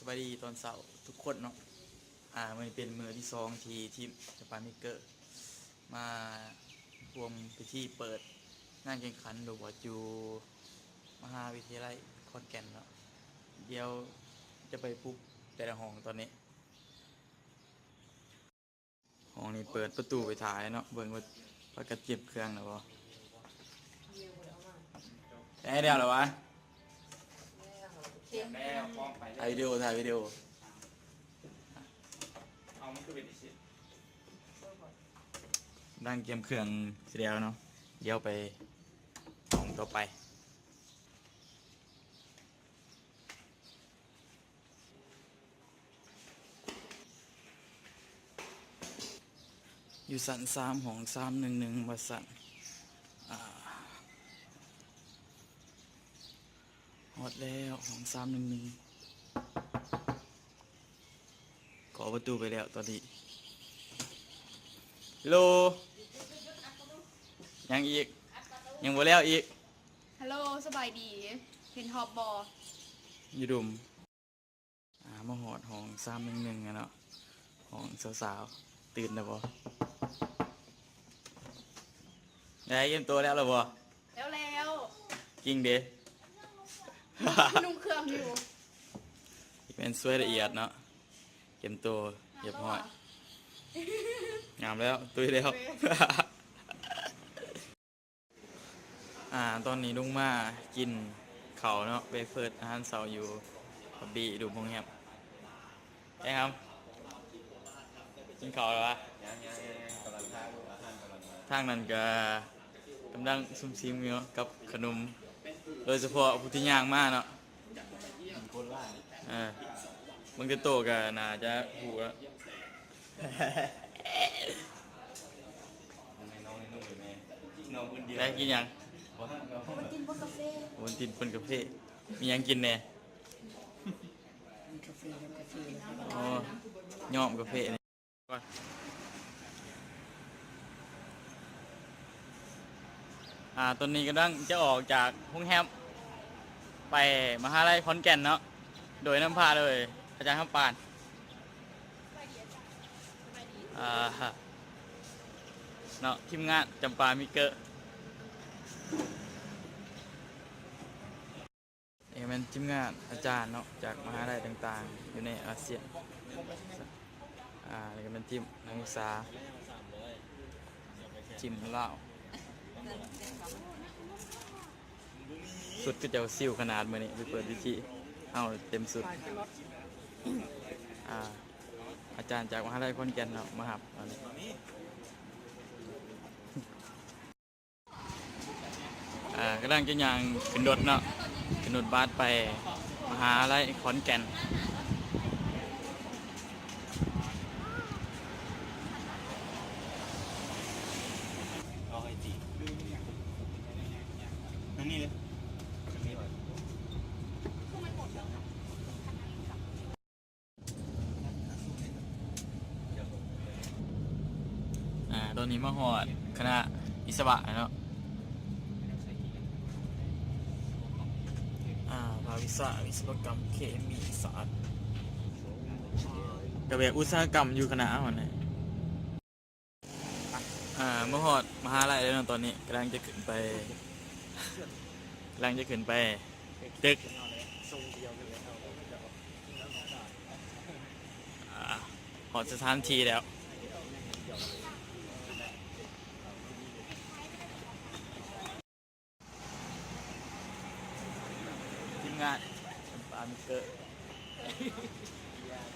ສະບາຍດີຕອນເຊົ້າທຸກຄົນເນາະ. ອາ ມື້ນີ້ເປັນມື້ທີສອງທີ່ທີມຈຳປາເມກເກີມາຮ່ວມພິທີເປີດງານແຂ່ງຂັນໂຣບອດຢູ່ມະຫາວິທະຍາໄລຂອນແກ່ນເນາະ. ດຽວຈະໄປປຸກແຕ່ລະຫ້ອງຕອນນີ້. ຫ້ອງນີ້ເປີດປະຕູໄປຖ່າຍເນາະ ເບິ່ງວ່າພາກັນກຽມເຄື່ອງແລ້ວບໍ່. ໄດ້ແລ້ວລະວະ? ຖ່າຍວິດີໂອ ຖ່າຍວິດີໂອ. ເອົາ ມັນຄືເປັນຈັ່ງຊີ້. ກຳລັງກຽມເຄື່ອງຊິແລ້ວເນາະ. ດຽວໄປຫ້ອງຕໍ່ໄປ. ຢູ່ຊັ້ນສາມ ຫ້ອງສາມໜຶ່ງໜຶ່ງ ວ່າຊັ້ນ. ອາ ຮອດແລ້ວ ຫ້ອງສາມໜຶ່ງໜຶ່ງ. ເຄາະປະຕູໄປແລ້ວຕອນນີ້. ໂລ ຍັງອີກ? ຍັງບໍ່ແລ້ວອີກ? ຮັລໂຫຼ ສະບາຍດີ. ເຫັນຮອບບໍ່? ຢູ່ດຸມ. ອາ ມາຮອດຫ້ອງສາມໜຶ່ງໜຶ່ງແລ້ວເນາະ. ຫ້ອງສາວໆ ຕື່ນແລ້ວບໍ່? ໄດ້ກຽມໂຕແລ້ວລະບໍ່? ແລ້ວແລ້ວ. ກິ່ງເດ? ນຸ່ງເຄື່ອງຢູ່. ແມ່ນສວຍລະອຽດເນາະ. ກຽມໂຕຮຽບຮ້ອຍ. ງາມແລ້ວ ຕຸ້ຍແລ້ວ. ອາ ຕອນນີ້ລົງມາກິນເຂົ້າເນາະ ໄປເປີດອາຫານເຊົ້າຢູ່ Lobby ດຸມໂຮງແຮມ. ໄອ້ຫຳ ກິນເຂົ້າແລ້ວວະ? ຍັງໆ ກຳລັງທານ ອາຫານກຳລັງມາ. ທາງນັ້ນກະກຳລັງຊຸ່ມຊິມຢູ່ກັບຂະໜົມ ໂດຍສະເພາະຜູ້ທີ່ຍ່າງມາເນາະ. ເອີ ເບິ່ງແຕ່ໂຕກະໜ້າຈະຮູ້ແລ້ວ. ແລ້ວກິນຫຍັງ? ໂອວັນຕິນປົນກາເຟ. ມີຫຍັງກິນແດ່? ມີກາເຟ ກາເຟ. ອໍ ຍ້ອມກາເຟນີ້. ອາ ຕອນນີ້ກຳລັງຈະອອກຈາກໂຮງແຮມ ໄປມະຫາໄລຂອນແກ່ນເນາະ ໂດຍນຳພາໂດຍອາຈານຄຳປານ ອາ ເນາະ ທີມງານຈຳປາມີເກີ. ນີ້ກະແມ່ນທີມງານອາຈານເນາະ ຈາກມະຫາໄລຕ່າງໆ ຢູ່ໃນອາຊຽນ. ອາ ນີ້ກະແມ່ນທີມນັກສຶກສາ ທີມລາວ. ຊຸດຂະເຈົ້າຊິວຂະໜາດ ມື້ນີ້ໄປເປີດເວທີ ເອົາເຕັມຊຸດ. ອາ ອາຈານຈາກມະຫາໄລຂອນແກ່ນເນາະ ມາຮັບຕອນນີ້. ອາ ກຳລັງຈະຍ່າງຂຶ້ນລົດເນາະ ຂຶ້ນລົດບັສໄປມະຫາໄລຂອນແກ່ນ. ອັນນີ້ເລີຍ. ອາ ຕອນນີ້ມາຮອດຄະນະວິສະວະແລ້ວເນາະ. ອາ ພາກວິຊາວິສະວະກຳເຄມີສາດ ກະແບບອຸດສາຫະກຳຢູ່ຄະນະເຮົາຫັ້ນແຫຼະ. ອາ ມາຮອດມະຫາໄລແລ້ວເນາະ ຕອນນີ້ກຳລັງຈະຂຶ້ນໄປ ກຳລັງຈະຂຶ້ນໄປຕຶກ ອາ ຮອດສະຖານທີ່ແລ້ວ. ທີມງານຈຳປາມິກເກີ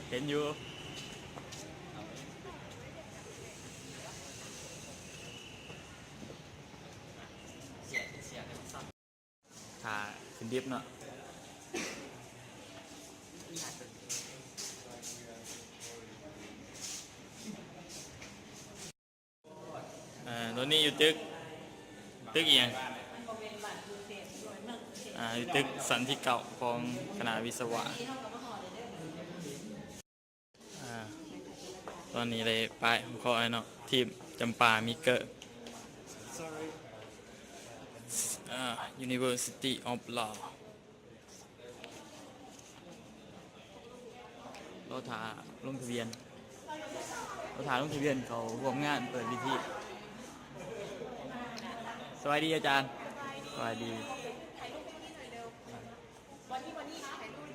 ເຫັນຢູ່. ຖ້າຂຶ້ນລິບເນາະ. ເອີ ໂດນນີ້ຢູ່ຕຶກ ຕຶກອີ່ຫຍັງ? ອ່າ ຢູ່ຕຶກຊັ້ນທີເກົ້າຂອງຄະນະວິສະວະ. ອ່າ ຕອນນີ້ໄດ້ປ້າຍຫົວຂໍ້ແລ້ວເນາະ ທີມຈຳປາມີເກີ ອ່າ University of Law. ຖ້າລົງທະບຽນ ລໍຖ້າລົງທະບຽນເຂົ້າຮ່ວມງານເປີດເວທີ. ສະບາຍດີອາຈານ. ສະບາຍດີ. ວັນນີ້ ວັນນີ້ ຖ່າຍຮູບ